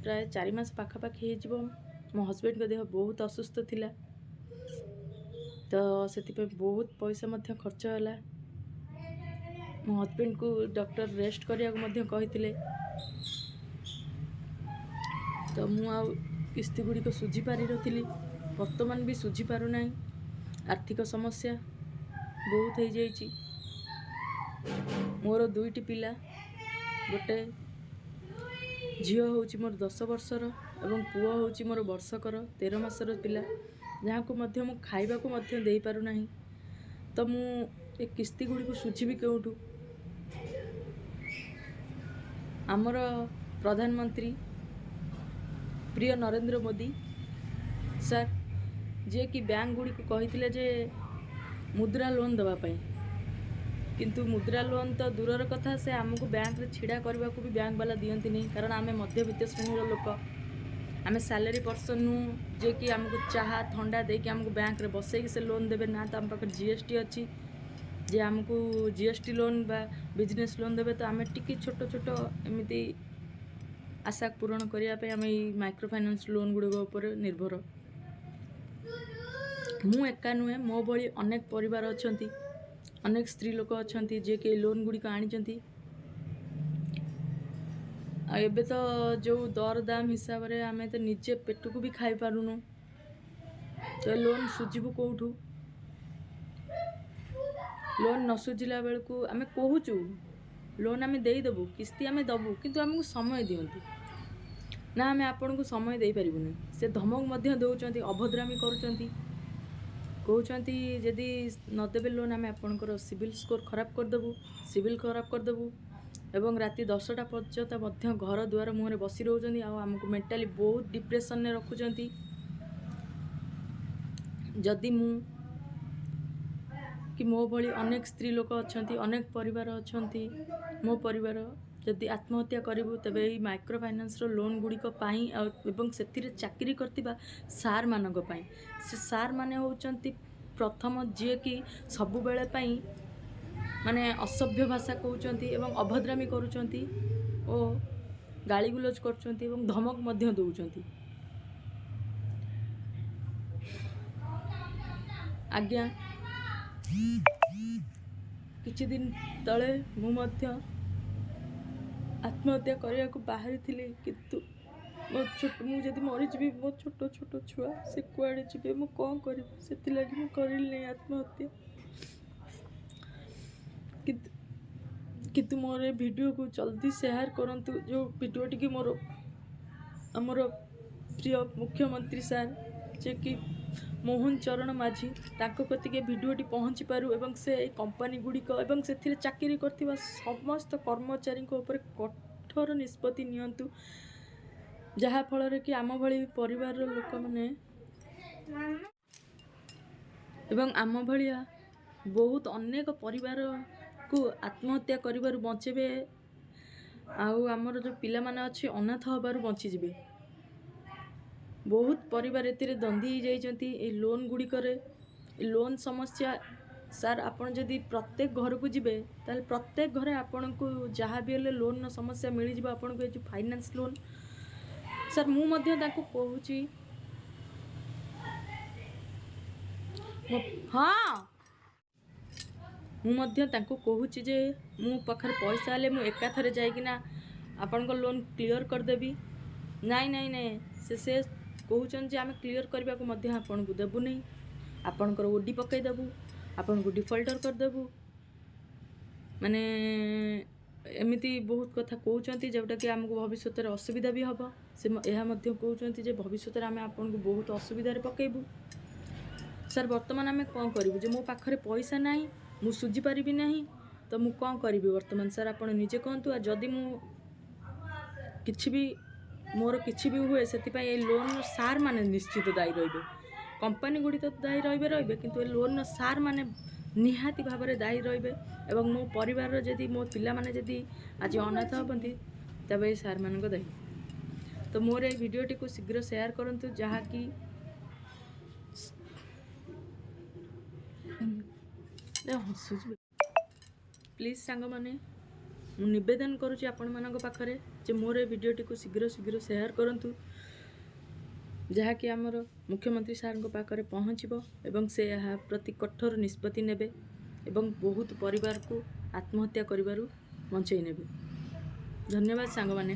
ପ୍ରାୟ 4 ମାସ ପାଖାପାଖି ହେଇଯିବ ମୋ ହଜବେଣ୍ଡଙ୍କ ଦେହ ବହୁତ ଅସୁସ୍ଥ ଥିଲା, ତ ସେଥିପାଇଁ ବହୁତ ପଇସା ମଧ୍ୟ ଖର୍ଚ୍ଚ ହେଲା। ମୋ ହଜବେଣ୍ଡକୁ ଡକ୍ଟର ରେଷ୍ଟ କରିବାକୁ ମଧ୍ୟ କହିଥିଲେ। ତ ମୁଁ ଆଉ କିସ୍ତି ଗୁଡ଼ିକ ଶୁଝି ପାରିନଥିଲି, ବର୍ତ୍ତମାନ ବି ଶୁଝି ପାରୁନାହିଁ। ଆର୍ଥିକ ସମସ୍ୟା ବହୁତ ହେଇଯାଇଛି। ମୋର 2ଟି ପିଲା, ଗୋଟେ ଝିଅ ହେଉଛି ମୋର 10 ବର୍ଷର ଏବଂ ପୁଅ ହେଉଛି ମୋର ବର୍ଷକର 13 ମାସର ପିଲା, ଯାହାକୁ ମଧ୍ୟ ମୁଁ ଖାଇବାକୁ ମଧ୍ୟ ଦେଇପାରୁନାହିଁ। ତ ମୁଁ ଏ କିସ୍ତି ଗୁଡ଼ିକୁ ଶୁଝିବି କେଉଁଠୁ? ଆମର ପ୍ରଧାନମନ୍ତ୍ରୀ ପ୍ରିୟ ନରେନ୍ଦ୍ର ମୋଦି ସାର୍, ଯିଏକି ବ୍ୟାଙ୍କ ଗୁଡ଼ିକୁ କହିଥିଲେ ଯେ ମୁଦ୍ରା ଲୋନ୍ ଦେବା ପାଇଁ, କିନ୍ତୁ ମୁଦ୍ରା ଲୋନ୍ ତ ଦୂରର କଥା, ସେ ଆମକୁ ବ୍ୟାଙ୍କରେ ଛିଡ଼ା କରିବାକୁ ବି ବ୍ୟାଙ୍କ ବାଲା ଦିଅନ୍ତିନି। କାରଣ ଆମେ ମଧ୍ୟବିତ୍ତ ଶ୍ରେଣୀର ଲୋକ, ଆମେ ସାଲାରୀ ପର୍ସନ୍ ନୁହଁ ଯିଏକି ଆମକୁ ଚାହା ଥଣ୍ଡା ଦେଇକି ଆମକୁ ବ୍ୟାଙ୍କରେ ବସେଇକି ସେ ଲୋନ୍ ଦେବେ। ନା ତ ଆମ ପାଖରେ GST ଅଛି ଯେ ଆମକୁ GST loan ବା ବିଜନେସ୍ ଲୋନ୍ ଦେବେ। ତ ଆମେ ଟିକେ ଛୋଟ ଛୋଟ ଏମିତି ଆଶା ପୂରଣ କରିବା ପାଇଁ ଆମେ ଏଇ ମାଇକ୍ରୋ ଫାଇନାନ୍ସ ଲୋନ୍ ଗୁଡ଼ିକ ଉପରେ ନିର୍ଭର। ମୁଁ ଏକା ନୁହେଁ, ମୋ ଭଳି ଅନେକ ପରିବାର ଅଛନ୍ତି, ଅନେକ ସ୍ତ୍ରୀ ଲୋକ ଅଛନ୍ତି ଯିଏକି ଏଇ ଲୋନ୍ ଗୁଡ଼ିକ ଆଣିଛନ୍ତି। ଆଉ ଏବେ ତ ଯେଉଁ ଦରଦାମ ହିସାବରେ ଆମେ ତ ନିଜେ ପେଟକୁ ବି ଖାଇପାରୁନୁ, ତ ଲୋନ୍ ଶୁଝିବୁ କେଉଁଠୁ? ଲୋନ୍ ନ ଶୁଝିଲା ବେଳକୁ ଆମେ କହୁଛୁ ଲୋନ୍ ଆମେ ଦେଇଦେବୁ, କିସ୍ତି ଆମେ ଦେବୁ, କିନ୍ତୁ ଆମକୁ ସମୟ ଦିଅନ୍ତୁ। ନା, ଆମେ ଆପଣଙ୍କୁ ସମୟ ଦେଇପାରିବୁନି। ସେ ଧମକ ମଧ୍ୟ ଦେଉଛନ୍ତି, ଅଭଦ୍ରାମି କରୁଛନ୍ତି, କହୁଛନ୍ତି ଯଦି ନଦେବେ ଲୋନ୍ ଆମେ ଆପଣଙ୍କର ସିଭିଲ୍ ସ୍କୋର ଖରାପ କରିଦେବୁ, ସିଭିଲ୍ ଖରାପ କରିଦେବୁ। ଏବଂ ରାତି 10ଟା ପର୍ଯ୍ୟନ୍ତ ମଧ୍ୟ ଘର ଦୁଆର ମୁହଁରେ ବସି ରହୁଛନ୍ତି ଆଉ ଆମକୁ ମେଣ୍ଟାଲି ବହୁତ ଡିପ୍ରେସନରେ ରଖୁଛନ୍ତି। ଯଦି ମୁଁ କି ମୋ ଭଳି ଅନେକ ସ୍ତ୍ରୀ ଲୋକ ଅଛନ୍ତି, ଅନେକ ପରିବାର ଅଛନ୍ତି, ମୋ ପରିବାର ଯଦି ଆତ୍ମହତ୍ୟା କରିବୁ ତେବେ ଏଇ ମାଇକ୍ରୋ ଫାଇନାନ୍ସର ଲୋନ୍ ଗୁଡ଼ିକ ପାଇଁ ଆଉ ଏବଂ ସେଥିରେ ଚାକିରି କରିଥିବା ସାର୍ମାନଙ୍କ ପାଇଁ। ସେ ସାର୍ମାନେ ହେଉଛନ୍ତି ପ୍ରଥମ ଯିଏକି ସବୁବେଳେ ପାଇଁ ମାନେ ଅସଭ୍ୟ ଭାଷା କହୁଛନ୍ତି ଏବଂ ଅଭଦ୍ରାମି କରୁଛନ୍ତି ଓ ଗାଳିଗୁଲଜ କରୁଛନ୍ତି ଏବଂ ଧମକ ମଧ୍ୟ ଦେଉଛନ୍ତି। ଆଜ୍ଞା, କିଛି ଦିନ ତଳେ ମୁଁ ମଧ୍ୟ ଆତ୍ମହତ୍ୟା କରିବାକୁ ବାହାରିଥିଲି, କିନ୍ତୁ ମୋ ଛୋଟ ମୁଁ ଯଦି ମରିଯିବି ମୋ ଛୋଟ ଛୋଟ ଛୁଆ ସେ କୁଆଡ଼େ ଯିବେ, ମୁଁ କ'ଣ କରିବି? ସେଥିଲାଗି ମୁଁ କରିଲି ନାହିଁ ଆତ୍ମହତ୍ୟା। କିନ୍ତୁ କିନ୍ତୁ ମୋର ଏ ଭିଡ଼ିଓକୁ ଜଲ୍ଦି ସେୟାର କରନ୍ତୁ, ଯେଉଁ ଭିଡ଼ିଓଟିକି ମୋର ଆମର ପ୍ରିୟ ମୁଖ୍ୟମନ୍ତ୍ରୀ ସାର୍ ଯିଏକି ମୋହନ ଚରଣ ମାଝୀ, ତାଙ୍କ କତିକି ଏ ଭିଡ଼ିଓଟି ପହଞ୍ଚି ପାରୁ ଏବଂ ସେ ଏଇ କମ୍ପାନୀ ଗୁଡ଼ିକ ଏବଂ ସେଥିରେ ଚାକିରି କରିଥିବା ସମସ୍ତ କର୍ମଚାରୀଙ୍କ ଉପରେ କଠୋର ନିଷ୍ପତ୍ତି ନିଅନ୍ତୁ, ଯାହାଫଳରେ କି ଆମ ଭଳି ପରିବାରର ଲୋକମାନେ ଏବଂ ଆମ ଭଳିଆ ବହୁତ ଅନେକ ପରିବାରକୁ ଆତ୍ମହତ୍ୟା କରିବାରୁ ବଞ୍ଚେଇବେ, ଆଉ ଆମର ଯେଉଁ ପିଲାମାନେ ଅଛି ଅନାଥ ହେବାରୁ ବଞ୍ଚିଯିବେ। ବହୁତ ପରିବାର ଏଥିରେ ଦନ୍ଦି ହେଇଯାଇଛନ୍ତି ଏଇ ଲୋନ୍ ଗୁଡ଼ିକରେ। ଏ ଲୋନ୍ ସମସ୍ୟା ସାର୍, ଆପଣ ଯଦି ପ୍ରତ୍ୟେକ ଘରକୁ ଯିବେ ତାହେଲେ ପ୍ରତ୍ୟେକ ଘରେ ଆପଣଙ୍କୁ ଯାହା ବି ହେଲେ ଲୋନ୍ର ସମସ୍ୟା ମିଳିଯିବ ଆପଣଙ୍କୁ, ଏ ଯେଉଁ ଫାଇନାନ୍ସ ଲୋନ୍। ସାର୍, ମୁଁ ମଧ୍ୟ ତାଙ୍କୁ କହୁଛି, ହଁ, ମୁଁ ମଧ୍ୟ ତାଙ୍କୁ କହୁଛି ଯେ ମୋ ପାଖରେ ପଇସା ହେଲେ ମୁଁ ଏକାଥରେ ଯାଇକିନା ଆପଣଙ୍କ ଲୋନ୍ କ୍ଲିଅର୍ କରିଦେବି। ନାଇଁ ନାଇଁ ନାଇଁ, ସେ ସେ କହୁଛନ୍ତି ଯେ ଆମେ କ୍ଲିଅର୍ କରିବାକୁ ମଧ୍ୟ ଆପଣଙ୍କୁ ଦେବୁନି, ଆପଣଙ୍କର OD ପକାଇଦେବୁ, ଆପଣଙ୍କୁ ଡିଫଲ୍ଟର କରିଦେବୁ। ମାନେ ଏମିତି ବହୁତ କଥା କହୁଛନ୍ତି ଯେଉଁଟାକି ଆମକୁ ଭବିଷ୍ୟତରେ ଅସୁବିଧା ବି ହେବ। ସେ ଏହା ମଧ୍ୟ କହୁଛନ୍ତି ଯେ ଭବିଷ୍ୟତରେ ଆମେ ଆପଣଙ୍କୁ ବହୁତ ଅସୁବିଧାରେ ପକାଇବୁ। ସାର୍, ବର୍ତ୍ତମାନ ଆମେ କ'ଣ କରିବୁ ଯେ ମୋ ପାଖରେ ପଇସା ନାହିଁ, ମୁଁ ଶୁଝିପାରିବି ନାହିଁ, ତ ମୁଁ କ'ଣ କରିବି ବର୍ତ୍ତମାନ? ସାର୍, ଆପଣ ନିଜେ କୁହନ୍ତୁ। ଆଉ ଯଦି ମୁଁ କିଛି ବି ମୋର କିଛି ବି ହୁଏ, ସେଥିପାଇଁ ଏଇ ଲୋନ୍ର ସାର୍ ମାନେ ନିଶ୍ଚିତ ଦାୟୀ ରହିବେ। କମ୍ପାନୀ ଗୁଡ଼ିକ ତ ଦାୟୀ ରହିବେ, କିନ୍ତୁ ଏ ଲୋନ୍ର ସାର୍ ମାନେ ନିହାତି ଭାବରେ ଦାୟୀ ରହିବେ। ଏବଂ ମୋ ପରିବାରର ଯଦି ମୋ ପିଲାମାନେ ଯଦି ଆଜି ଅନାଥ ହୁଅନ୍ତି, ତେବେ ଏଇ ସାର୍ମାନଙ୍କ ଦାୟୀ। ତ ମୋର ଏଇ ଭିଡ଼ିଓଟିକୁ ଶୀଘ୍ର ସେୟାର କରନ୍ତୁ, ଯାହାକି ହସୁଛି। ପ୍ଲିଜ୍ ସାଙ୍ଗମାନେ, ମୁଁ ନିବେଦନ କରୁଛି ଆପଣମାନଙ୍କ ପାଖରେ ଯେ ମୋର ଏ ଭିଡ଼ିଓଟିକୁ ଶୀଘ୍ର ଶୀଘ୍ର ସେୟାର କରନ୍ତୁ, ଯାହାକି ଆମର ମୁଖ୍ୟମନ୍ତ୍ରୀ ସାର୍ଙ୍କ ପାଖରେ ପହଞ୍ଚିବ ଏବଂ ସେ ଏହା ପ୍ରତି କଠୋର ନିଷ୍ପତ୍ତି ନେବେ ଏବଂ ବହୁତ ପରିବାରକୁ ଆତ୍ମହତ୍ୟା କରିବାରୁ ବଞ୍ଚେଇ ନେବେ। ଧନ୍ୟବାଦ ସାଙ୍ଗମାନେ।